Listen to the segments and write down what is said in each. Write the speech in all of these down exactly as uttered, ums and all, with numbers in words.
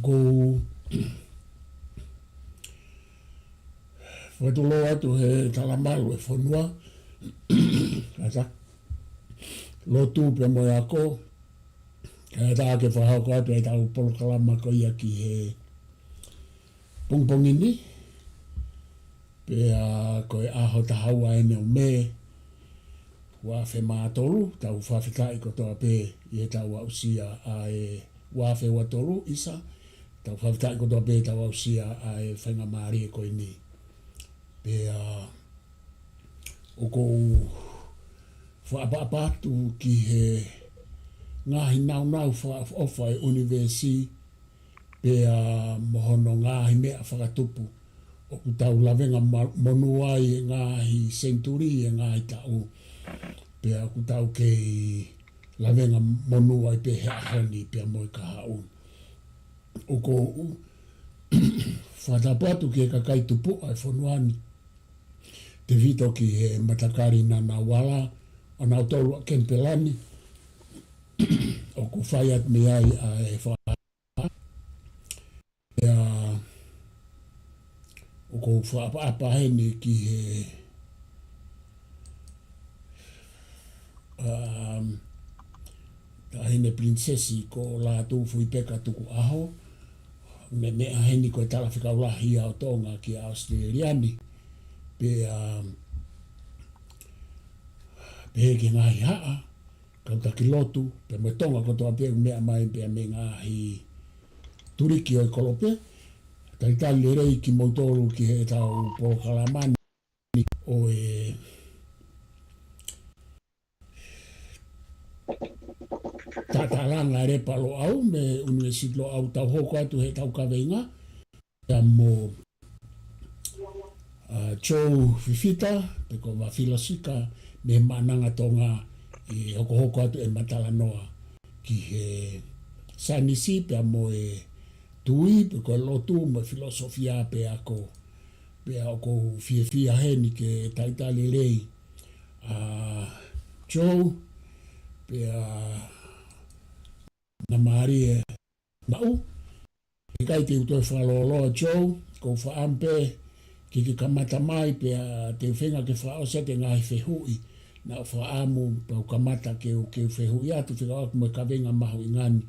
ʻOku ou fakatulou atu he talamalu e fonua, kae ʻatā lotu pea mo e ako, kae ʻatā ke fakahoko atu ʻetau polokalama ko ia ki he pongipongi ni, pea ko e ʻaho taha ua eni ʻo Mē, ua afe mā tolu, tau fakafetaʻi kotoa pē ʻi heʻetau aʻusia ʻa e ua afe ua tolu, ʻisa, tau fakafetaʻi kotoa pē ʻetau aʻusia ʻa e faingamālie ko eni. Pea ʻoku ou fakaʻapaʻapa atu ki he ngaahi naunau fakaʻofoʻofa ʻa e ʻunivēsi, pea mo hono ngaahi meʻa fakatupu ʻoku tau lavenga ma-, monū ai e ngaahi senituli, e ngaahi taʻu, pea ʻoku tau kei lavenga monū ai pē he ʻaho ni pea mo e kahaʻu. ʻOku ou fakatapu atu ki he kakai tupuʻa e fonua ni, tefito ki he matakali naʻa nau ala ʻo nau tolu ʻa Kenipela ni, ʻoku fai atu mei ai ʻa e fa-, ʻa ia ʻoku ou fakaʻapaʻapa heni ki he, um, Taʻahine Pilinisesi ko Lātūfuipeka Tukuʻaho, ne meʻa heni ko e Talafekau Lahi ia ʻo Tonga ki ʻAositelēlia ni, pea, um, pehē ki he ngaahi haʻa, kau taki lotu, pea mo e Tonga kotoa pē ʻoku meʻa mai pea mei he ngaahi tuliki ʻo e kolope. Talitali lelei kimoutolu ki heʻetau polokalama ni ʻo e tatalanga lepa Loʻau mei he ʻUnivēsiti Loʻau, tau hoko atu heʻetau kaveinga, pea mo, ʻa, Joe Fifita, pe ko Vafilosika, mei he Maʻananga Tonga, ʻe hokohoko atu ʻema talanoa ki he saienisi, pea mo e tui, pe ko e lotu, mo e filosofia, pe ako. Pea ʻoku ou fiefia heni ke talitali lelei ʻa Joe, pea naʻa mālie maʻu, ʻikai te u toe fakalōloa Joe, ʻoku ou fakaʻamu pē ke ke kamata mai pea te u feinga ke fakaʻosi atu e ngaahi fehuʻi naʻa ku fakaʻamu pea u kamata ke u, ke u fehuʻi atu fekauʻaki mo e kaveinga mahuʻinga ni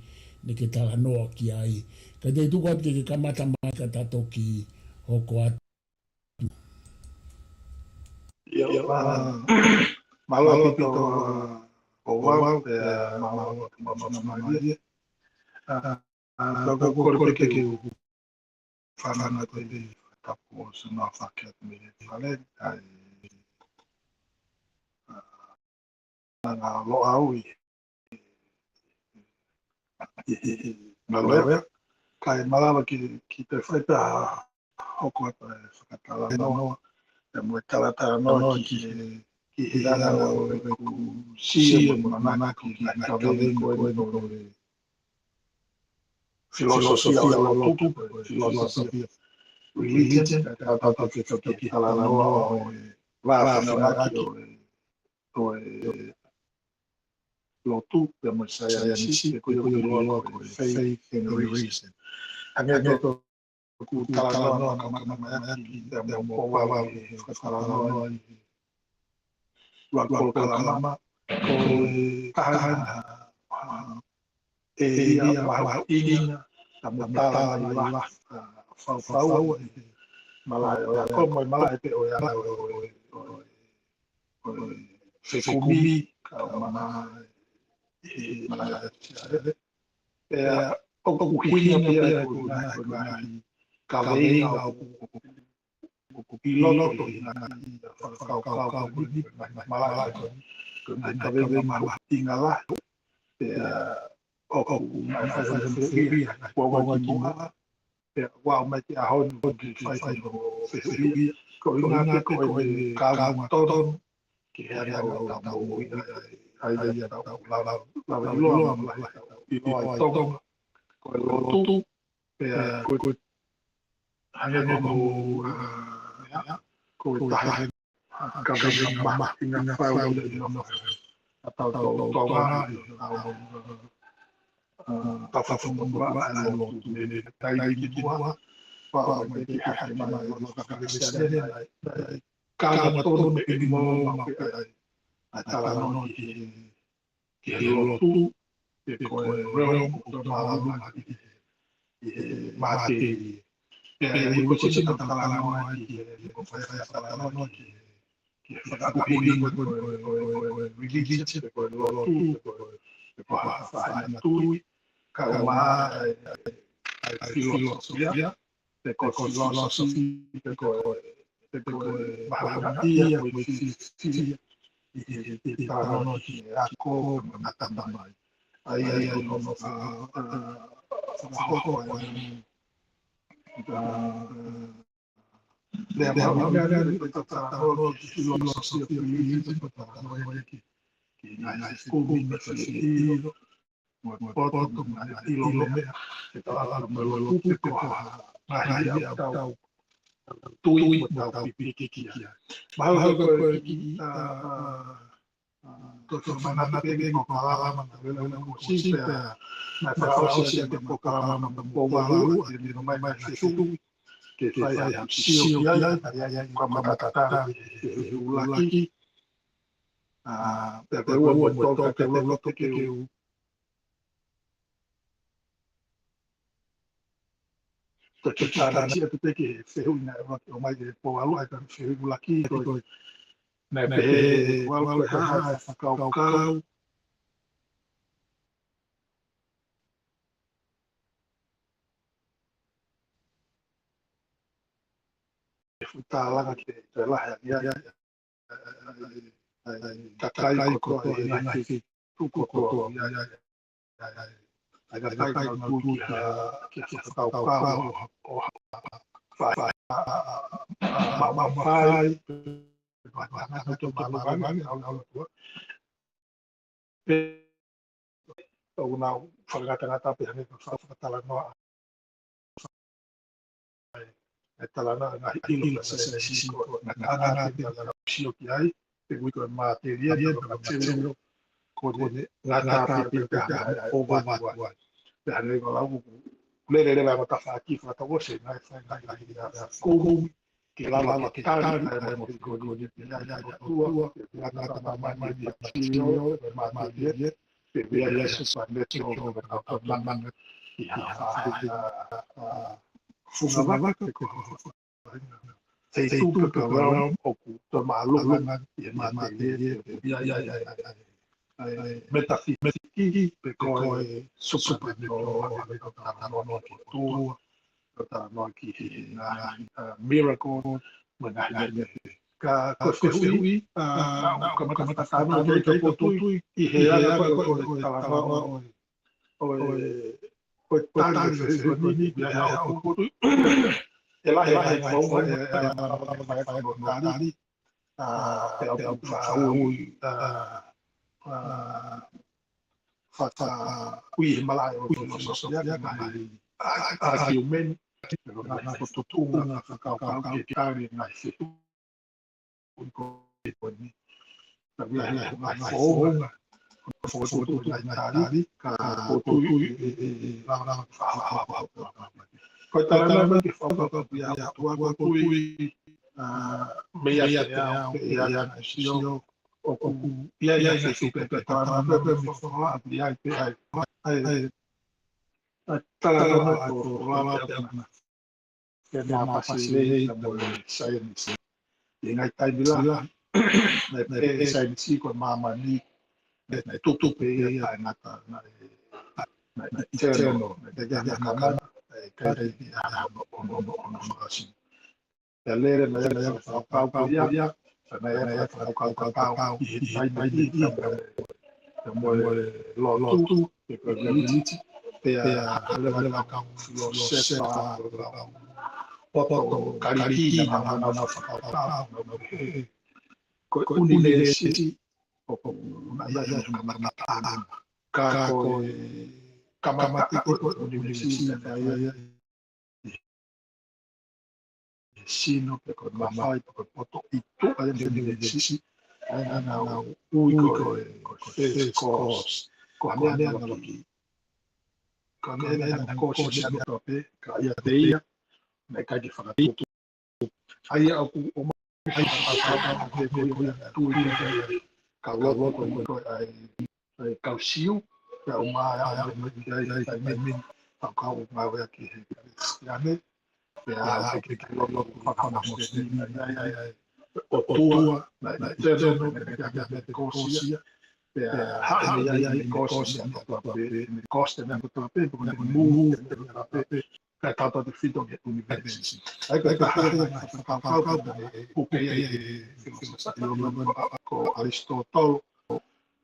naʻa ke talanoa ki ai. Ka te u tuku atu ke ke kamata mai ka ta toki hoko atu. ʻIo, ʻa, mālō ʻaupito, ʻa, ʻo vau, ʻa, mālō ʻaupito, mālō ʻaupito. ʻA, ʻa, ka ʻoku ou kole pē ke u fakaʻamu atu e tapu ʻo sino fake atu mei he fale, ʻa e, ʻa, ʻa Loʻau ʻi, ʻi, ʻi, ʻi Manuea. Kae malava ke, ke toe fai pē ha hoko atu e fakatalanoa, pea mo e talatalanoa ki he, ki he anga ʻo ʻeku sio mo e manako ki he kaveinga ko eni ʻo e filōsofia ʻo e lotu, ko e philosophy of religion, ka tau toki, toki talanoa ʻo e vā fengāueʻaki ʻo e, ʻo e lotu, pea mo e saienisi, pe ko ia ʻoku ʻiloa ko e faith and reason. Hangē ko ʻeku talanoa naʻa ku kamata mai ʻaki, pea mo Paula ʻi he fakatalanoa ʻi he ua polokalama, ko e taha ʻa e ʻēlia mahuʻinga, ka mo tala mai la, ʻa, faufaua ʻi he malaʻe ʻo e ako mo e malaʻe pē ʻo e anga ʻo e, ʻo e, ʻo e, ʻo e fekumi, ka mana ʻi he malaʻe ʻa e ʻēlia. Pea ʻoku ʻuhinga pē ia ko e ngaahi, ko e ngaahi kaveinga ʻoku, ʻoku, ʻoku ʻi loto ʻi he ngaahi fakakaukau ko eni, ko e ngaahi malaʻe ko eni, ko e ngaahi kaveinga mahuʻinga lahi. Pea ʻoku, ʻoku ngaahi fai fai fai ia, kuo ngaahi kimuʻa, pea ʻoku aʻu mai ki he ʻaho ni ʻoku fai fai ʻo fehuʻia. Ko e ʻuhinga pē ko e kaungā tonu, ki he anga ʻo ʻetau moʻui ʻa, ʻa, ʻa ia ʻetau lava, lava ʻiloa, lava ʻiloa ʻi Tonga. Ko e lotu, pea ko e, ko e hangē ko hoʻomou, ʻa, ko e taha e kaveinga mahuʻinga fau ʻi he ʻaho ni ʻa ʻetau, ʻetau Tonga, ʻi heʻetau, ʻa, tau fakafofonga ʻa e lotu, ne, ne taimi ki muʻa, pea ʻomai ke hake mai ʻa e lotu faka-Kalisitiane, naʻe, naʻe, ka ma tonu me ke ni mo ma ke ai, ʻa e talanoa ki he, ki he lotu, pe ko e realm ʻoku tau mālama ki he, ʻi he matelie. Pea ʻi he uike ko eni naʻa tau talanoa ki he, ko e fai, fai talanoa ki he, ki he fakaʻuhinga ko e, ko e, ko e, ko e, ko e religion, pe ko e lotu, pe ko e, pe ko ha faʻahinga tui, kae ʻumaʻā ʻa e, ʻa e, ʻa e filosofia, pe ko e philosophy, pe ko e, pe ko e mahuʻingaʻia, ko e fiefia, ʻi he, ʻi he, ʻi he talanoa ki he ako, mo e ngata mai. ʻA ia, ʻa ia, hono fa-, a, a, fakahoko ʻa e, a, lea mahuʻinga ʻa e, ʻa e talanoa ki he filosofia, ki he, ki he ngaahi fekumi mo e fefeʻilo, mo e poto mo e ngaahi ʻilo meʻa, ke tau ʻalu mo e lotu pe ko ha ngaahi meʻa ʻoku tau tui mo tau pipiki ki ai. Mahalo ko e kiʻi, a, a, a, ko e fakamanatu pē ʻeku polokalama, naʻe lele ʻeku sipi pea naʻe fakaʻosi ʻa e polokalama mo e pō valu, ʻa e lilo mai mai he fetuʻu, ke fai ha sio ki ai, ʻa ia ʻoku kamata tatali he ʻuluaki. A, pea ko e ua mo e tolu, ka te u loto ke u Ko e kiʻi tānaki atu pē ki he fehuʻi naʻe ʻomai ʻe Pōvalu, ʻa e fehuʻi ʻuluaki, ko e, naʻe pehē ʻe Pōvalu ko e hā e fakakaukau ʻe fuʻu tālanga ki he toe lahi ange ʻa e, ʻa e, ʻa e, ʻa e kakai kotoa, ʻa e ngaahi feituʻu kotoa, ʻa e, ʻa e, ʻa e kakai ʻoku nau tui ki ha, ki ha fakakaukau ʻo ha, ʻo ha, fa-, fa-, ma-, ma-, fai, pe ʻoku nau fakangatangata pē hangē ko e fakatalanoa e talanoa ngaahi ʻilo saienisi ko e ngataʻanga pē naʻa nau sio ki ai, pe ui ko e matelie, pe ko e material, ko ʻene ngata pē pea hanga ʻo ʻoatu ai. Pea hangē ko e lau, lele leva ʻa e tafaʻaki fakatau ʻo se ngaahi fai ngaahi ngaahi ʻa e koumi, ke lava ke tali ʻa e moʻui ko eni, pea ʻi ai ʻa e ʻOtua, pea ngata mai mai ʻa e material, pe matelie, pe ʻi ai ʻa e supernatural, pe ko e tau tau mamanga ʻi ha, ʻi ha, ʻa, ʻa, funga vaka pe ko ha feituʻu pe ko e realm ʻoku toe māʻolunga ʻi he matelie, pe ʻi ai ʻa e, ʻa e, ʻa e, ʻa e metaphysics pe ko e supernatural, ʻa e ko e talanoa ki he ʻOtua, ko e talanoa ki he ngaahi, ʻa, miracle, mo e ngaahi meʻa. Ka ko e fehuʻi, ʻa, naʻa ku kamata talanoa ki ai, ka ʻoku ou tui ʻi he anga ko ē ʻo e talanoa ʻo e, ʻo e, ʻo e tali ʻo e fehuʻi ko eni, ʻa ia ʻoku ou tui ʻe lahi ʻa e maʻu ʻa e, ʻa e, ʻa e, ʻa e tali, ʻa, pea ʻoku ou fakaʻuhi, ʻa, ʻa, fakaʻuhi he malaʻe ʻo e filōsofi ʻa e ngaahi argument, pe ko e ngaahi fokotuʻutuʻu fakakaukau ke tali e ngaahi fetuʻu ko eni. Ka ʻi ai e ngaahi founga, founga fokotuʻutuʻu ngaahi tali, ka ʻoku ou tui ʻe, ʻe, ʻe, lava lava ke fakaʻuhi. Ko e talanoa mai ki he fakakaukau ʻa e ʻOtua, ʻoku ou tui, ʻa, meia te au, pea ʻi ai ʻa e sio, ʻoku ʻi ai ʻa e feituʻu pē, pea talanoa pē mo e fakaʻuhi ʻa e, ʻa e, ʻa e, ʻa e talanoa ʻa e fakaʻuhi pea mo e ke na pasi lei ka mo e saienisi. ʻI he ngaahi taimi lahi, naʻe pehē ʻe he saienisi ko e māmani, naʻe, naʻe tutu pē ia taʻengata, naʻe, naʻe, naʻe eternal, naʻe ʻikai ke ʻi ai ha kamata, naʻe ʻikai ke ʻi ai ha, ha, ha, ha, ha, ha, fakasino. Pea lele mai ʻa e fakakaukau ko ia, pea naʻe ʻi ai e fakakaukau tatau ʻi he taimi ni, ka mo e, ka mo e lotu, pe ko e religion, pea hale hale ʻa e kau filōsefa, ʻa e kau poto Kalisi naʻa nau fakakaukau, naʻa nau pehē ko e ʻunivēsi ʻoku, ʻoku ʻi ai hono kamataʻanga. Ka ko e kamataʻanga ʻo e ʻunivēsi naʻe ʻi ai e sino pe ko e mafai pe ko e poto ʻi tuʻa ʻi he ʻunivēsi, ʻa ia naʻa nau ui ko e, ko e first cause, ko ha meʻa naʻa nau loki. ka ne ne na kosi ia kotoa pē, ka ʻiate ia, naʻe ʻikai ke fakatupu. ʻA ia ʻoku ʻomai ha fakakaukau ko ia, ko ia naʻe tui ki ai kau lotu ko ē ʻa e, ʻa e kau Siu, pea ʻomai ʻa e meʻa ki ai, ʻa e taimi ni, fakakaukau ngāueʻaki he Kalisitiane, pea ʻai ke ke lotu fakafanga Mōsese, ʻa e, ʻa e, ʻa e ʻOtua, naʻe, naʻe ʻi ai e meʻa ko ia, pea haʻu ia ʻi he meʻa ko ia, meʻa ko ia, meʻa ko ia, pea ko e move, meʻa ko ia, kae tautautefito ki he ʻunivēsi. ʻA ia ko e taha e ngaahi fakakaukau naʻe puke ia ʻe he filōsefa ko ʻAlisitōtolo,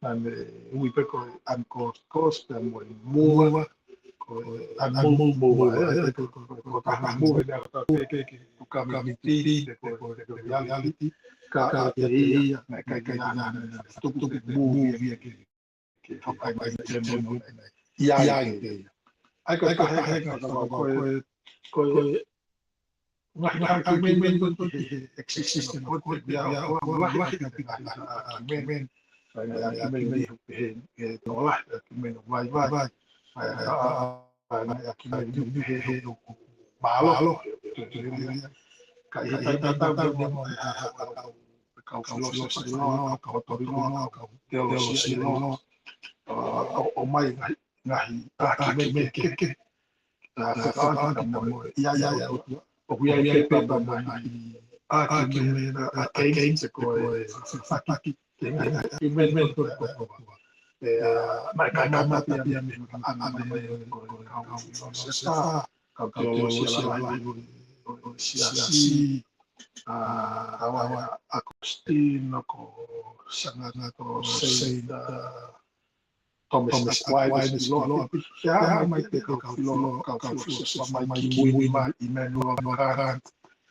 naʻa ne ui pē ko e unconscious, pea mo e mover, ko e unmoved mover, ē, ē, ko e, ko e, ko e taha move, meʻa ko ia ke, ke, ko e gravity, pe ko e, pe ko e reality, ka ʻiate ia, naʻe ʻikai ke ʻi ai hano, hano tuku, tuku move ia ke, ke fakaʻai mai ke mo ʻi ai ʻia ia. ʻA ia ko e taha e ngaahi fakakaukau ko e, ko e ngaahi, ngaahi ʻākiumeni ko ē ʻi he existence ko ē, ko e meʻa ʻoku lahi ʻa e ngaahi ʻākiumeni, ʻa e ngaahi ʻākiumeni ʻoku pehē ʻe he tokolahi, ʻākiumeni ʻoku vaivai, ʻa e, ʻa e, ʻa e, ʻa e ngaahi ʻākiumeni ʻoku pehē ʻoku mālohi, ka ʻi he taimi tatau mo e, ʻa e, ʻa e, ʻa e kau filōsefa ʻiloa, kau ʻotu ʻiloa, kau teolosia ʻiloa, ʻo, ʻo, ʻomai ngaahi, ngaahi ʻākiumeni kehekehe, ʻa, fakaʻaongaʻi mo e ʻi ai ʻa e ʻOtua. ʻOku ʻi ai pē pea mo e ngaahi ʻākiumeni, ʻa, against, ko e fefaki ki he ngaahi ʻākiumeni ko e ʻOtua. ʻE, ʻa, naʻe kamata pē ia mei he ʻangamaheni ko e kau filōsefa, kau teolosia lalahi ʻo e, ʻo e siasi, ʻa, ʻa, ʻa ʻAkositino, ko Sangata, ko Saint, ʻa, Thomas Aquinas ʻiloa pē. Pea haʻu mai pē kau filō-, kau filōsefa mai kimui mai, Immanuel Kant,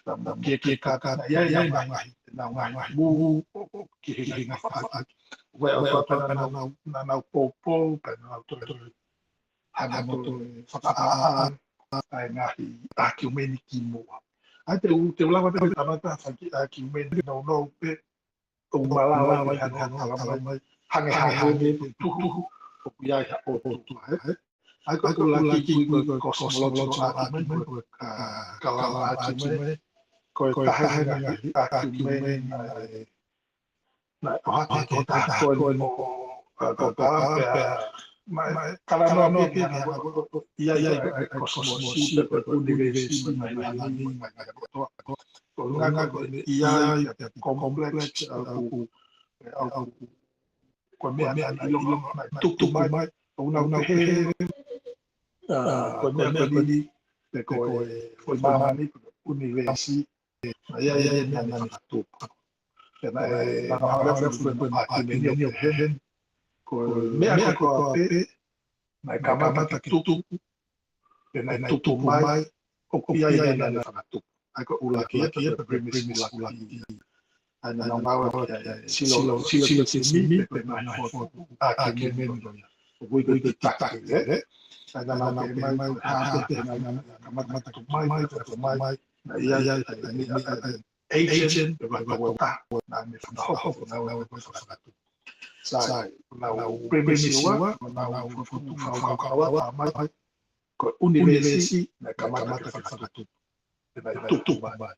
pea mo Kierkegaard, naʻe ʻi ai ʻenau ngaahi, ʻenau ngaahi move, ʻo, ʻo, ki he ngaahi faʻahi. ʻOku ʻi ai ʻa e ʻOtua pea naʻa nau, naʻa nau poupou, pea naʻa nau toe, toe hanga mo toe fakaʻaongaʻi ʻa e ngaahi ʻākiumeni kimuʻa. ʻA ia te u, te u lava pē ke kamata ha kiʻi ʻākiumeni nounou pē ʻoku malava ai ke hanga ʻo talamai, hangehangē pē tuhu ʻoku ʻi ai ha ʻOtua, ē? ʻA ia ko e ʻuluaki ko e, ko e cosmological argument, ko e, ʻa, kalanga argument, ko e taha e ngaahi argument naʻe, naʻe ʻohake ʻe he taha ko eni mo, ʻa, ko Gauss, pea, mo e, mo e talanoa pē ki he ʻa, ʻa, ʻa, ʻa, ʻi ai ʻa e, ʻa e cosmos, pe ko e ʻunivēsi, mo e ngaahi lāngilangi, mo e ngaahi kotoa. Ko e ʻulungaanga ko eni ʻi ai ʻa e complex, ʻa, ʻoku, ʻa, ʻoku, ko e meʻa naʻe ʻiloa naʻe tuku mai, ʻoku nau pehē, ʻa, ko e meʻa ko eni, pe ko e, ko e māmani, ko e ʻunivēsi, naʻe ʻi ai e meʻa naʻe fakatupu. Pea naʻe, naʻe hanga leva ʻo ʻākiumeni ʻo pehē, ko e meʻa kotoa pē naʻe kamata ke tupu, pea naʻe tupu mai, ʻoku ʻi ai e meʻa naʻe fakatupu. ʻA ia ko e ʻuluaki ia, ko e premise ʻuluaki ia. ʻA ia naʻa nau ngāueʻaki ʻa e silo-, syllogism, pe ko e ngaahi fokotuʻu ʻākiumeni ko ia. ʻOku ui ko e Didache, ē? ʻA ia naʻa nau pehē mai, ko e hā pē, pē naʻe kamata ke tupu mai, ke tupu mai, naʻe ʻi ai ʻa e, ʻa e, ʻa e agent, pe ko e tauʻatāina, naʻa ne fakahoko, naʻa ne fakatupu. Sai, honau premise ua, honau fokotuʻu fakakaukau ʻa mai, ko e ʻunivēsi naʻe kamata ke fakatupu. Pea naʻe tupu mai.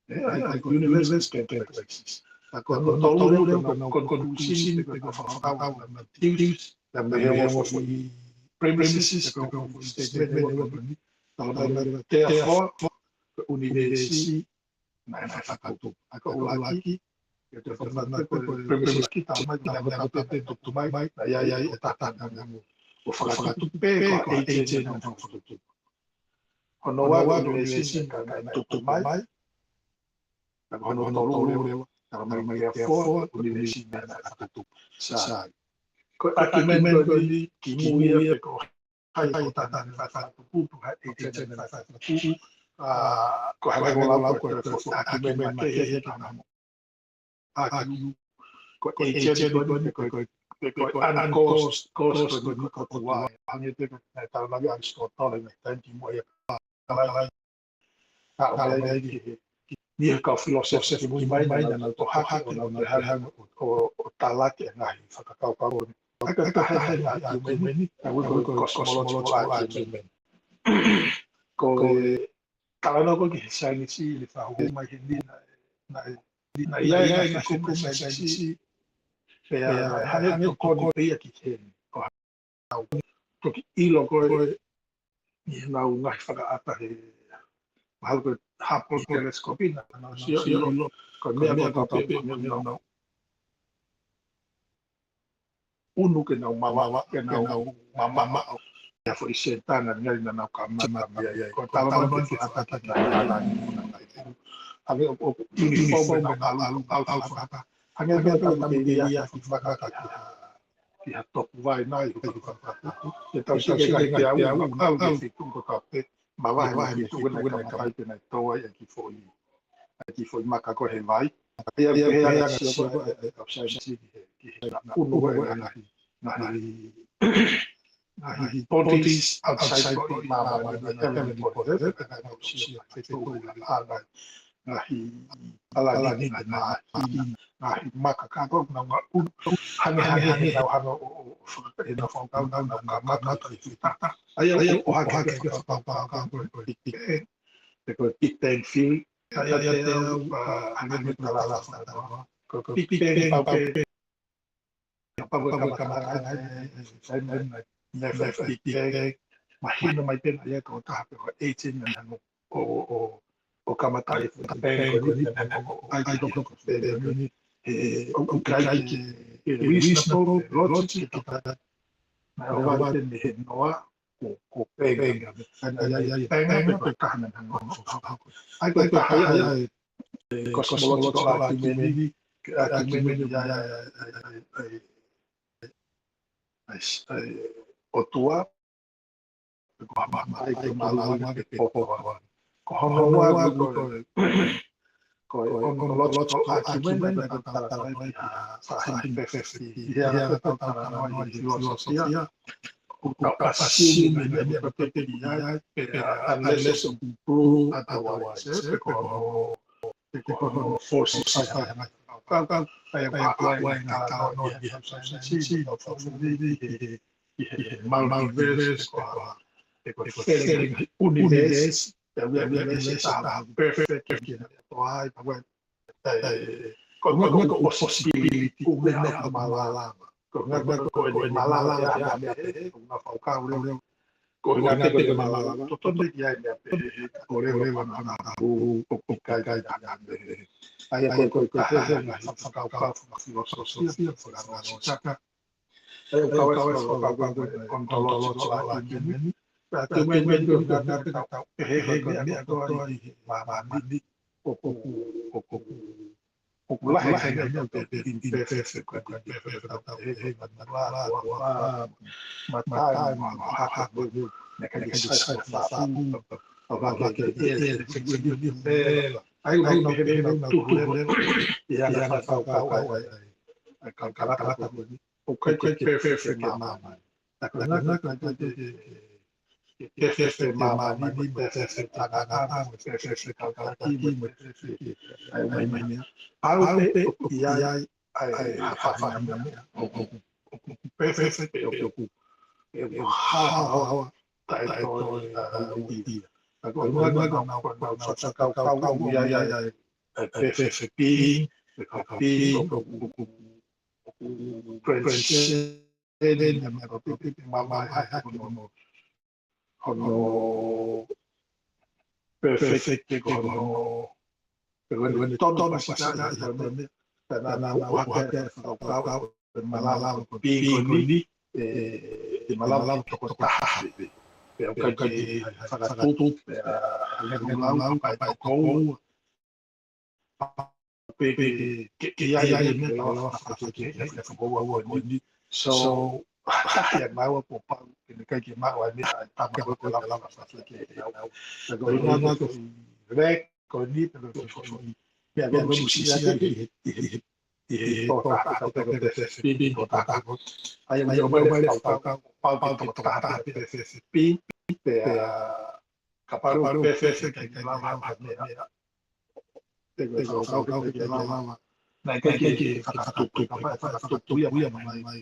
ʻE, ʻa ia ko e universe can, can exist. ʻA ia ko hono tolu leva, ko hono conclusion, pe ko e fakakaukau, ko e materials, pea mo e ongo foʻi premises, pe ko e ongo foʻi statement, ʻa ia ko eni. Talamai leva, therefore, ko e ʻunivēsi naʻe, naʻe fakatupu. ʻA ia ko e ʻuluaki, ʻa ia ko e fakatupu, ko e premise ʻuluaki, talamai, talamai, talamai, tupu mai, naʻe ʻi ai e tauʻatāina ʻo fakatupu pe ko e agent naʻe fakatupu. Hono ua, ko e ʻunivēsi naʻe, naʻe tupu mai. Pea ko hono tolu leva, talamai, therefore, ko e ʻunivēsi naʻe, naʻe fakatupu. Sai. Ko e ʻākiumeni ko eni, kimui ia pe ko hai ʻoku tauʻatāina naʻe fakatupu, pe ko hai agent naʻe fakatupu. ʻA, ko e hā e lau ko e, ko e foʻi ʻākiumeni makehe ia ke nau argue, ko e agent ko eni, pe ko e, pe ko e uncaused cause ko eni ko e ʻOtua. Hangē pē ko e, naʻe talamai ʻe ʻAlisitōtolo, naʻe taimi kimuʻa ia, talamai, ka ʻomai ai ki he, ki he kau filōsefa kimui mai, naʻa nau toe hanga, ʻo nau toe hanga ʻo, ʻo, ʻo talaki e ngaahi fakakaukau ko eni. ʻa e taha e ngaahi ʻākiumeni, ʻa ia ko e cosmological argument. Ko e talanoa ko ē ki he saienisi, ʻi he fahu mai heni, naʻe, naʻe, naʻe ʻi ai e ngaahi kumi saienisi, pea naʻe hangē ko e tokoni pē ia ki heni. Ko haʻu, toki ʻilo ko ē ʻi heʻenau ngaahi fakaʻata he, mahalo ko e Hubble telescope naʻa nau sio ʻilo, ko e meʻa kotoa pē ʻoku nau unu ke nau mamaʻo, ke nau mamaʻo. ʻI ha foʻi senitā naʻe ngali naʻa nau kamata mei ai. Ko e talanoa ki he fakaʻata ki he langi. Hangē ʻoku, ʻoku uniform mo e ʻalu, ʻalu, ʻalu fakaʻata. Hangē ko e tama ke ia ki fakaʻata ki ha, ki ha toku vai nai, ki fakaʻata. Ke tau sio ki he ngaahi teau, ʻalu ki he fitu kotoa pē. Mavahe, mavahe mei he fitu ko ē naʻe kamata ai pea naʻe tō ai e kiʻi foʻi, e kiʻi foʻi maka ko ē he vai. ʻA ia, ʻa ia, ʻa ia, ʻa ia, sio ko ē ʻa e, ʻa e saienisi ki he, ki he unu ko ē e ngaahi, ngaahi, ngaahi bodies outside ko ē ʻi māmani, ngaahi heavenly bodies, ʻa ia ko e sio ki he fitu ko ē ʻa e ngaahi ngaahi ʻalani, ngaahi, ngaahi maka kātoa, nau ngā unu, hangē, hangē, hangē, nau hanga ʻo, ʻo, ʻo faka-, ʻenau fakakaukau, nau, nau kamata ʻi he fita. ʻA ia, ʻo, ʻo hake, hake, hake, fakakaukau, ko e, ko e Big Bang, pe ko e Big Bang Theory. ʻA ia, ʻa ia, ʻa, hangē ko e talanoa, ko e Big Bang, pau pē, kapau ko e kamataʻanga ʻa e, ʻa e, ʻa e, ʻa e, ʻa e, ʻa e, ʻa e, ʻa e, ʻa e, ʻa e, mahino mai pē naʻe ʻi ai e tokotaha pe ko e agent naʻa ne hanga ʻo, ʻo, ʻo, ʻo kamata e, ʻa e, ʻa e, ʻa e, ʻa e, ʻa e, ʻoku ʻikai ke, ke reasonable, logic, ke toka. Naʻe ʻohovale pē mei he noa, ko, ko Bang. ʻA e, ʻa e, ʻa e, ʻa e, Bang, pe ko e taha naʻa ne hanga ʻo, ʻo, ʻo, ʻo, ʻa e, ko e taha ia, ʻa e, ʻa e, cosmological argument, ke argument ia, ʻa e, ʻa e, ʻa e, ʻa e, ʻa e, ʻa e, ʻOtua, pe ko ha mahae, pe ko e mālunga, pe ko e popo. Ko hono ua ko e, ko e ontological argument, naʻe talanoa ki ha faʻahinga perfect being. ʻI he anga ʻetau talanoa ʻi he filōsofia, ʻoku tau assume e meʻa ko ē ʻoku pehē ai, pea unless ʻoku prove otherwise, ē, pe ko hono, pe ko hono falsify ʻa e ngaahi fakakaukau, ʻa ia ʻoku ʻi ai e ngaahi talanoa ʻi he saienisi, ʻi he, ʻi he multiverse, pe ko e, pe ko e fele ngaahi universe, pea ʻoku ʻi ai e universe ʻe taha perfect, perfect, ke na toa ai, pea ʻoku ʻi ai ʻa e, ko e, ko e, ko e possibility, ʻoku meʻa ha malava. Ko e, ko e, ko e, ko e malava ia ha meʻa pehē, ko e ngaahi fakakaukau lelei. Ko e ngaahi pehē ko e malava. Totonu ke ʻi ai e meʻa pehē, ko e lelei ʻa e ngaahi fakakaukau, ʻoku ʻikai ke ʻi ai ha meʻa pehē. ʻA ia ko e, ko e, ko e, ko e ngaahi fakakaukau fakafilōsofia, fakangaloʻi saka. ʻA ia ʻoku kau ai e fakakaukau ko e ontological argument. Pea ʻoku meimei ko e ngaahi meʻa ʻoku tau pehē ko e meʻa kotoa ʻi māmani ʻoku, ʻoku, ʻoku lahi e ngaahi meʻa ʻoku imperfect, ko e imperfect, ʻoku tau pehē ko e mala, ua, ua, matai, ma, ma, ha, ha, ko e, naʻe ʻikai ke sai, sai, sai, ʻoku ʻikai ke, ʻe, ʻe, ʻe, ʻe, ʻe, ʻa ia ʻoku nau pehē, pehē, nau tuhu lelei, ʻi he anga fakakaukau, ʻa e, ʻa e, ʻa e, ʻa e, ʻa e, ʻa e, ʻoku ʻikai ke perfect e māmani. Ka ko e ngaahi, ka ko e ngaahi, ke, ke, ke perfect e māmani, mo e perfect e tangata, mo e perfect e kalakala, mo e perfect e, ʻa e, ʻa e, ʻa e, ʻa e, ʻoku ʻi ai, ʻa e, ha faʻahinga meʻa, ʻoku, ʻoku, ʻoku perfect, pe ʻoku, ʻoku, ʻoku haohaoa, taʻe toe, ʻa, ʻa, ʻia. Ka ko e ngaahi, ka ko e ngaahi, ka ko e ngaahi, ka ko e ngaahi, ʻa e, ʻa e, perfect being, pe ko e being, ʻoku, ʻoku, ʻoku, ʻoku transcend, ʻa e meʻa ko ē, pe, pe, pe, mamae, ʻa e, ʻa e, hono, hono perfect, pe ko hono, pe ko hono totonu, sika, ʻa e, ʻa e, ʻa e, naʻa nau ʻohake ʻa e fakakaukau, pe malava ko e being ko eni, ʻe, ʻe malava tokotaha, pe, pe ʻoku ʻikai ke fakatupu, pe, ʻa, hangē ko e lau, ʻa e tokoua, pe ke, ke, ke ʻi ai e meʻa ke lava fakafoki, ʻa e fakafoki ko eni. So, ʻa ia naua kuo pau ke ne ʻikai ke maʻu ʻa e meʻa ʻa e tama ko ē ke lava fakafoki ʻe au. Ka ko e ʻuhinga ko e ʻi he ʻaho ko eni, pe ko e ʻuhinga ko e ʻuhinga ko e ʻuhinga ʻi he, ʻi he, ʻi he tokotaha pe ko e perfect being ko e tokotaha ko ē. ʻA ia ʻoku ʻomai e fakakaukau, pau ke tokotaha pe ko e perfect being, pea kapau ʻoku perfect, ʻikai ke lava ha meʻa. Pe ko e fakakaukau ʻikai ke lava. Naʻe ʻikai ke fakatupu, kapau ʻe fakatupu ia mai, mai,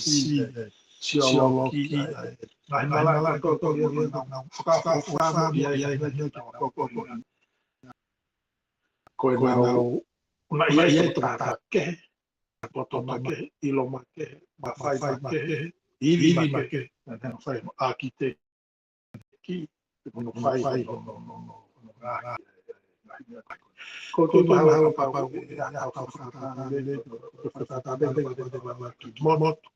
sisi, sioloki, ngaahi malaʻe kotoa ia, nau fakafāmili ai, nau fakafāmili ai. Ko ʻenau, naʻe ʻi ai e toketā kehe, poto makehe, ʻilo makehe, mafai makehe, ivi makehe, naʻa nau fai mo ʻākiteki, ki, mo nau fai, no, no, no, no, no, ngaahi, ngaahi, ngaahi. Ko, ko, ko, mahalo kapau, ʻe, ʻe, ʻe, ʻe, ʻe, ʻe, ʻe, ʻe, ʻe, ʻe, ʻe, motu.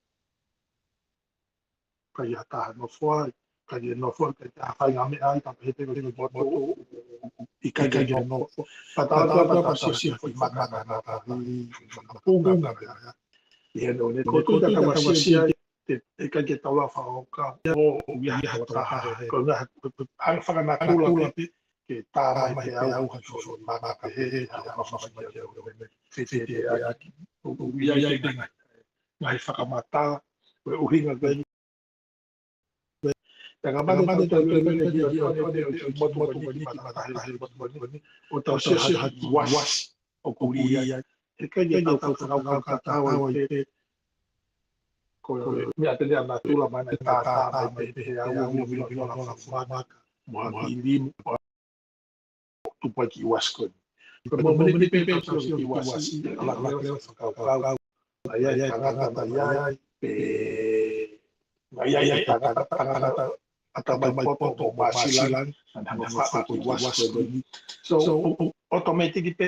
Ka ʻi ai ha taha nofo ai, ka ʻi ai nofo ai, ka ʻi ai ha faʻahinga meʻa ai, ka pehē pē ko e motu, ʻikai ke nofo. Pea tau, tau, tau, tau, sio, sio, foʻi maka, maka, maka, maka, maka, punga, maka, maka. ʻI heʻene ʻoku ne ko e tuʻi ka tau sio, sio, te, ʻikai ke tau lava ʻo ka, ʻo, ʻo ʻi ai ha taha, ko e ngaahi, ha fakanatula pē, ke tā mai pē ʻe au ha foʻi maka, he, he, ha, ha, ha, fefeteʻaki. ʻOku ʻi ai e ngaahi, ngaahi fakamatala, ko e ʻuhinga ko eni. Pea ka mate tau tau tau tau tau tau tau tau motu ko eni ki matatahi he motu ko eni. ʻO tau sio sio ha kiʻi uasi ʻoku ʻi ai. He ʻikai ke tau kau fakakaukau ai pē. Ko e meʻa pē ʻa natula mai naʻe tā tā mai pē he au ʻo vilo vilo na maka. Mo ha kiʻi limu. Tupu ai kiʻi uasi ko eni. Pea mo mene pē pē tau sio kiʻi uasi, ala ala leo fakakaukau. ʻA ia e tangata ʻi ai, pe, ʻa ia e tangata, tangata ʻatamai poto mo māsila, naʻa nau faʻa kiʻi uasi ko eni. So, ʻo, ʻo, automatic pē,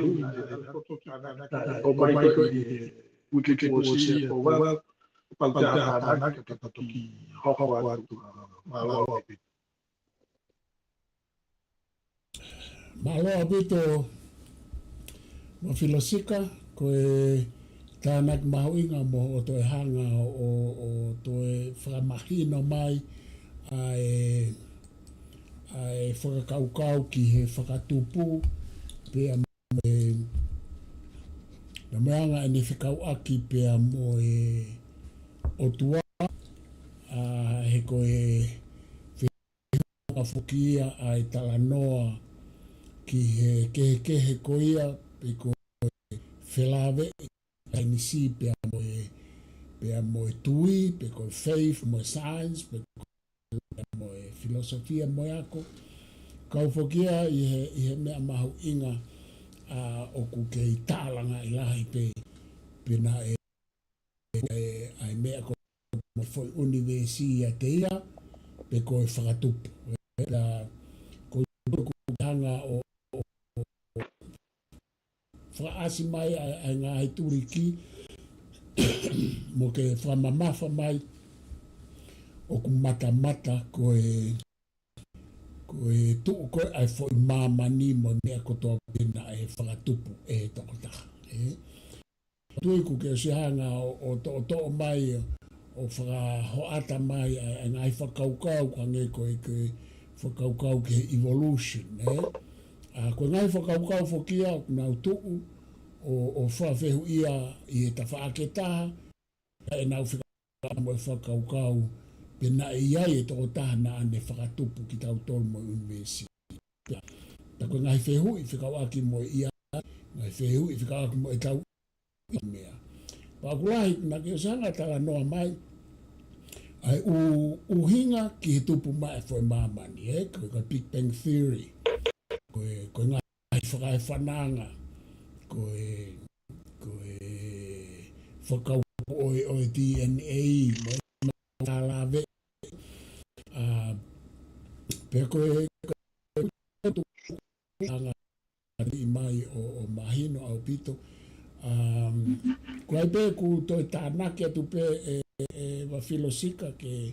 fehuʻi ʻe, ʻe, ʻo mai ko ē ʻi he uike kuo ʻosi ʻe Powell, kapau te ʻi ai ha tānaki ka ta toki hoko atu. Mālō ʻaupito. Mālō ʻaupito, Mafilo Sika, ko e tānaki mahuʻinga mo hoʻo toe hanga ʻo, ʻo, ʻo toe fakamahino mai ʻa e, ʻa e fakakaukau ki he fakatupu, pea mo e, pea mo e anga ʻene fekauʻaki pea mo e ʻOtua, ʻa, he ko e ʻa foki ia ʻa e talanoa ki he kehekehe ko ia, pe ko e felāveʻi ʻa e saienisi pea mo e, pea mo e tui, pe ko e faith mo e science, pe ko e, pea mo e filosofia mo e ako. Kau foki ia ʻi he, ʻi he meʻa mahuʻinga, ʻa, ʻoku kei tālangaʻi lahi pē, pe naʻe ʻa e, ʻa e meʻa ko e foʻi ʻunivēsi ʻiate ia, pe ko e fakatupu. Pea ko e tuku hanga ʻo, ʻo, ʻo fakaʻasi mai ʻa e, ʻa e ngaahi tuliki, mo ke fakamamafa mai ʻoku matamata ko e, ko e tuʻu ko ē ʻa e foʻi māmani mo e meʻa kotoa pē naʻe fakatupu ʻe he tokotaha. Ē? Tui ʻoku ke ʻosi hanga ʻo, ʻo toʻotoʻo mai, ʻo fakahoʻata mai ʻa e, ʻa e ngaahi fakakaukau, ka hangē ko e, ko e fakakaukau ki he evolution, ē? ʻA, ko e ngaahi fakakaukau foki ia ʻoku nau tuʻu ʻo, ʻo fakafehuʻia ʻi he tafaʻaki ʻe taha, ʻa ʻenau fekauʻaki mo e fakakaukau, pe naʻe ʻi ai e tokotaha naʻa ne fakatupu kitautolu mo e ʻunivēsi. Pea, pea ko e ngaahi fehuʻi fekauʻaki mo e ʻiate ia, ngaahi fehuʻi fekauʻaki mo e tau ʻi meʻa. Pea ʻoku lahi, naʻa ke ʻosi hanga talanoa mai ʻa e ʻu-, ʻuhinga ki he tupu mai ʻa e foʻi māmani, ē? Ko e, ko e Big Bang Theory. Ko e, ko e ngaahi fakaefananga. Ko e, ko e fakakaukau ʻo e, ʻo e D N A, mo e tālave. ʻA, pea ko e, ko e anga ʻi mai ʻo, ʻo mahino ʻaupito. Um, ko ai pē ʻoku toe tānaki atu pē ʻe, ʻe Mafilo Sika ke,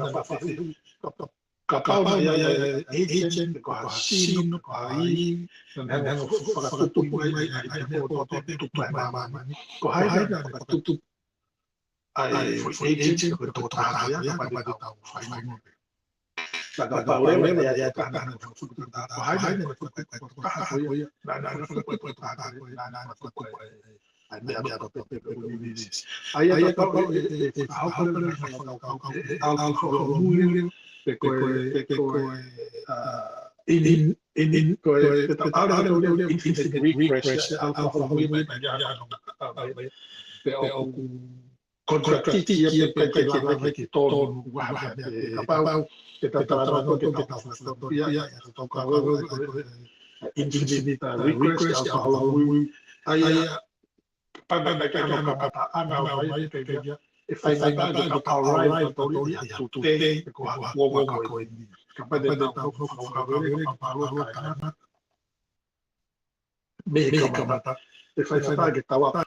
naʻa nau faʻa fehuʻi kapau naʻe ʻi ai e agent, ko ha sino, ko ha ivi naʻa ne hanga ʻo fakatupu mai ʻa e meʻa kotoa pē ʻoku tupu ʻi māmani. Ko hai naʻa ne fakatupu ʻa e foʻi agent, ko e tokotaha ia, kapau te tau fai mai. Ka kapau leva ʻe ʻi ai ha taha naʻa ne fakatupu, ko hai naʻa ne fakatupu ʻa e tokotaha ko ia, naʻa ne fakatupu ʻa e tokotaha ko ia, naʻa ne fakatupu ʻa e ʻa e meʻa kotoa pē ʻoku ʻi ai. ʻA ia kapau ʻe, ʻe, ʻe fakahoko leva ʻa e fakakaukau ʻe, ʻe Alpha Homui, pe ko e, pe ko e, ʻa, in, in, in, ko e, pe ko e Alpha Homui, infinite regress, Alpha Homui, pe ʻoku contradict ia pe ʻikai ke lava ke tonu ʻa e meʻa, kapau ʻe tau talanoa ki he tau filosofia, ʻe tau kau infinite regress, Alpha Homui, ʻa ia, pea naʻe ʻikai ke hano kamataʻanga mai, pea ʻe fai ngata ke tau arrive ʻo tau liliu ʻi he tute, pe ko ha kuonga ko eni. Kapau te tau hoko ʻo fakakaukau leva kapau ʻe tau tangata mei he kamata, ʻe fai ngata ke tau ʻa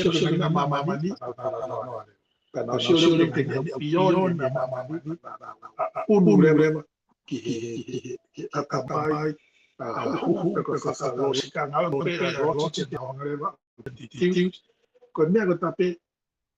sio ki he ngaahi meʻa ʻa māmani, ka nau sio leva ki he ngaahi ʻapiako ʻa māmani, ʻa, ʻa, ʻunu leva ki he, ki he, ki he ʻatamai, ʻa, ʻa, huhu, pe ko e fakalōsiki, ngaahi meʻa pē, logic, ʻa, ngaahi meʻa, ko e meʻa ko ē ʻoku tau pehē,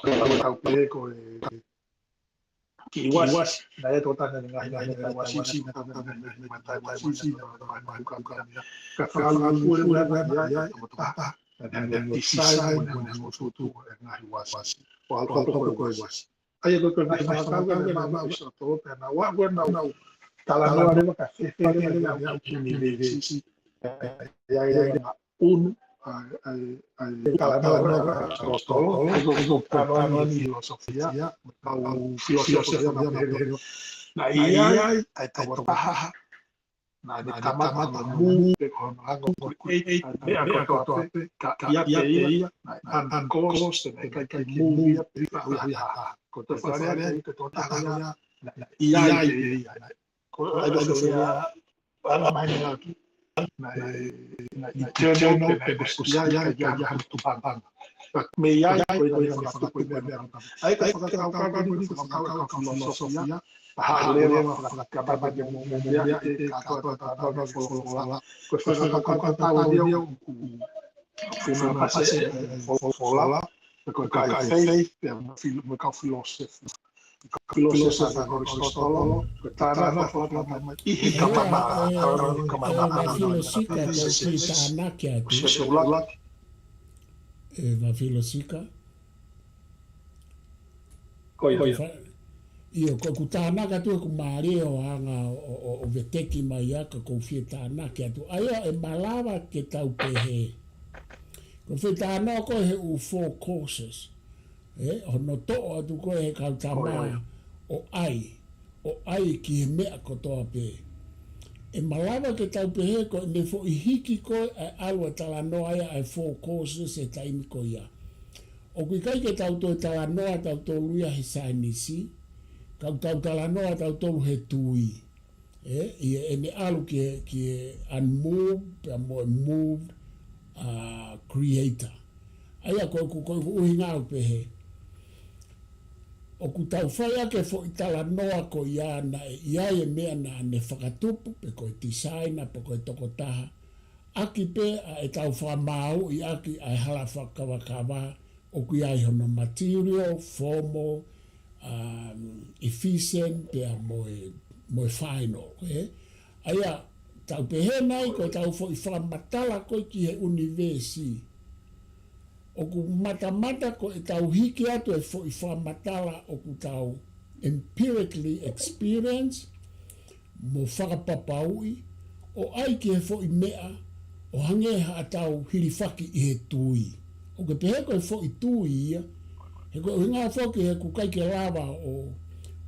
Ko e tau pē ko e ki Uasi, naʻe tō tana ngaahi ngaahi ngaahi Uasi, na tō tana ngaahi ngaahi matai Uasi, na tō tana ngaahi kukamia. Ka whakaluku ua na ia, na na tisai, na na tutu, ngaahi Uasi. Ko au ko ko ko Uasi. Ai ko ko ngaahi ngaahi ngaahi ngaahi Uasi, tō pē na ua ua na u. Talanoa leva ka fefele leva ia ki ni le si. Ia ia unu, ai, ai, ai, talanoa ka tō tō, ai ko ko talanoa ni filosofia, kau filosofia ma pehelo. Na ia ai, ai tau taha, na ne kamata na mu, pe ko na ango ko e, ai meʻa kotoa pē, ka ia pē ia, na an an kos, na kai kai mu ia, pe pa ui ha ha. Ko tō fale ai, ko tō taha ia, na ia ai pē ia, na Ko ai ko ia, ala mai na ki. Na e, na e eternal pe ko ia, ia, ia, ia, tupanga. But me ia, ko ia, ko ia, ko ia, ko ia. Ai, ai, ko ia, ko ia, ko ia, ko ia, filosofia. Paha leva, fakakapapa ke mo, mo, mo, ia, e, e, ka, ka, ka, ka, ka, folofola. Ko ia, fakakapapa, ia, u, u, u, u, folofola. Ko ia, ko ia, faith, ia, mo, fil-, mo, ka, philosophy. Filosofia ʻa Korisitotolo, ko e tānaki fakatātā mai ʻi he kamata, ʻa e kamata, ʻa e filosika, ko e tānaki atu. ʻE, ʻa e filosika. Ko ia. ʻIo, ko ʻeku tānaki atu ʻeku mālie ʻo hanga ʻo, ʻo, ʻo veteki mai ʻa ka ko u fie tānaki atu. ʻA ia ʻe malava ke tau pehē. Ko e fie tānaki ko e he ʻū four causes. ʻE, hono toʻo atu ko e he kau tama ʻo ʻai, ʻo ʻai ki he meʻa kotoa pē. ʻE malava ke tau pehē ko e ne foʻi hiki ko e ʻa e ʻalu ʻa e talanoa ia ʻa e four causes he taimi ko ia. ʻOku ʻikai ke tau toe talanoa tautolu ia he saienisi, ka ʻoku tau talanoa tautolu he tui. ʻE, ʻi heʻene ʻalu ki he, ki he unmoved, pea mo e moved, ʻa, creator. ʻA ia ko ʻeku, ko ʻeku ʻuhinga ʻoku pehē. ʻOku tau fai ʻaki e foʻi talanoa ko ia naʻe ʻi ai e meʻa naʻa ne fakatupu, pe ko e tisaina, pe ko e tokotaha. ʻAki pē ʻa e tau fakamāuʻi ʻaki ʻa e hala fakakavakava, ʻoku ʻi ai hono material, formal, um, efficient, pea mo e, mo e final, ē? ʻA ia, tau pehē nai ko e tau foʻi fakamatala ko ē ki he ʻunivēsi. ʻOku matamata ko e tau hiki atu e foʻi fakamatala ʻoku tau empirically experience, mo fakapapauʻi, ʻo ʻai ki he foʻi meʻa, ʻo hangē haʻatau hilifaki ʻi he tui. ʻOku ke pehē ko e foʻi tui ia, he ko e ʻuhinga foki he ʻoku ʻikai ke lava ʻo,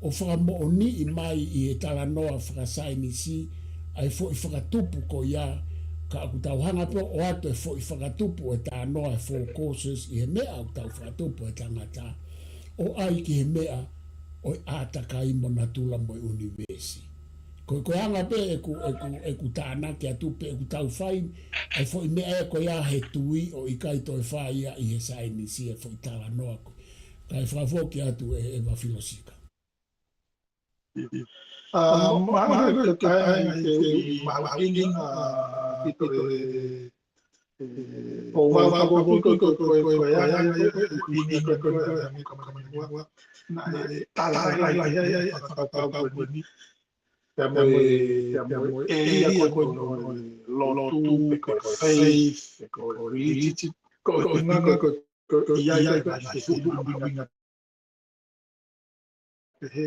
ʻo fakamoʻoniʻi mai ʻi he talanoa fakasaienisi, ʻa e foʻi fakatupu ko ia, ka ʻoku tau hanga pē ʻo ʻoatu e foʻi fakatupu ʻo e talanoa e four causes ʻi he meʻa ʻoku tau fakatupu e tangata, ʻo ʻai ki he meʻa ʻo e ʻātakai mo natula mo e ʻunivēsi. Ko, ko e anga pē ʻeku, ʻeku, ʻeku tānaki atu pe ʻeku tau fai, ʻa e foʻi meʻa ē ko ia he tui ʻo ʻikai toe fai ia ʻi he saienisi e foʻi talanoa ko. Kae fakafoki atu ē, ʻe ʻa e filosika. ʻA, mahalo ko e taimi ke ui mahuʻinga, ʻa, ʻi he, ʻe, ʻo vau ka ko ko ko ko ko ko ia ia ia ia ʻuhinga ko ko ko ia ia mo ka mani ua. Naʻe tala ai ai ai ai ʻa e fakakaukau ko eni. Pea mo e, pea mo e ʻēlia ko eni ʻo e lotu, pe ko e faith, pe ko e religion. Ko e ʻuhinga ko ko ko ia ia ia ia ʻuhinga. Pehē,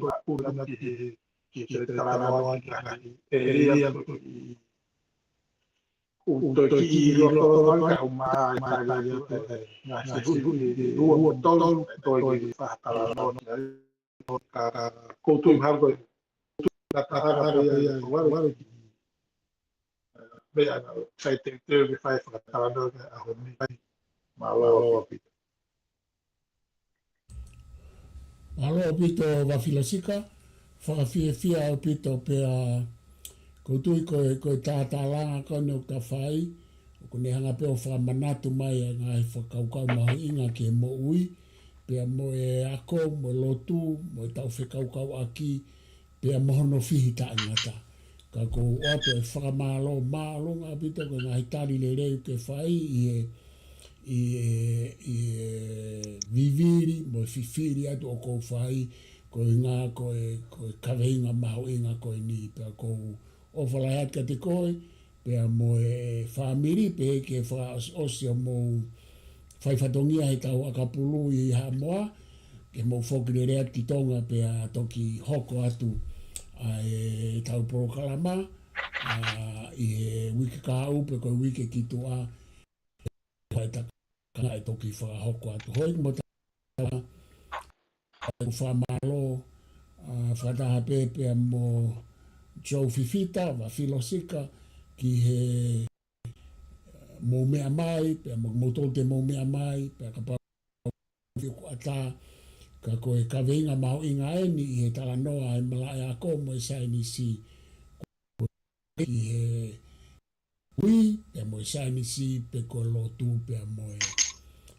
ʻoku puna ki he, ki he talanoa ki he ngaahi ʻēlia ʻoku ʻi, ʻoku toe kiʻi ʻilo ʻo ʻi loto ʻo e ngaahi ʻū meʻa ʻa e tali ʻa e ngaahi fehuʻi ʻe ua mo tolu, toe kiʻi fakatalanoa ki ai. Ka, ka ʻoku ou tui mahalo ko e, ka, ka, ka, ka, ka, ka, ka, ka, ka, ka, ka, meʻa naʻe fai teuteu ke fai fakatalanoa ki he ʻaho ni. Mālō ʻaupito. Mālō ʻaupito Vafilosika, fakafiefia ʻaupito pea ʻoku ou tui ko e, ko e tātālanga ko eni ʻoku ta fai, ʻoku ne hanga pē ʻo fakamanatu mai ʻa e ngaahi fakakaukau mahuʻinga ki he moʻui, pea mo e ako, mo e lotu, mo e tau fekaukauʻaki, pea mo hono fihi taʻengata. Ka ʻoku ou ʻoatu e fakamālō māʻolunga ʻaupito ko e ngaahi tali lelei ʻoku ke fai ʻi he, ʻi he, ʻi he vivili mo e fifili atu ʻoku ou fai, ko e ngaahi, ko e, ko e kaveinga mahuʻinga ko eni, pea ʻoku ou ʻofa lahi atu kiate koe, pea mo e fāmili, pea ke fakaʻosiʻosi ʻa hoʻomou fai fatongia he tau ʻakapulu ʻi Haʻamoa, ke mou foki lelei atu ki Tonga pea toki hoko atu ʻa e tau polokalama, ʻa, ʻi he uike kahaʻu pe ko e uike ki tuʻa, ʻa e taka ʻe toki fakahoko atu. Hoi mo ta, ʻa e fakamālō, ʻa, fakataha pē pea mo Joe Fifita, Vafilosika, ki he mou meʻa mai, pea mo, mou tolu te mou meʻa mai, pea kapau ʻoku ʻatā, ka ko e kaveinga mahuʻinga eni ʻi he talanoa ʻa e malaʻe ako mo e saienisi ʻi he ui, pea mo e saienisi, pe ko e lotu, pea mo e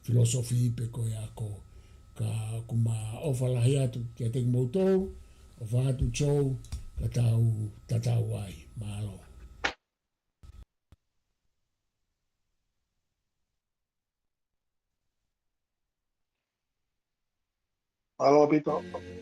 filōsofi, pe ko e ako. Ka ʻoku ma ʻofa lahi atu kiate kimoutolu, ʻofa atu Joe, ka tau tatau ai, mālō. Mālō ʻaupito.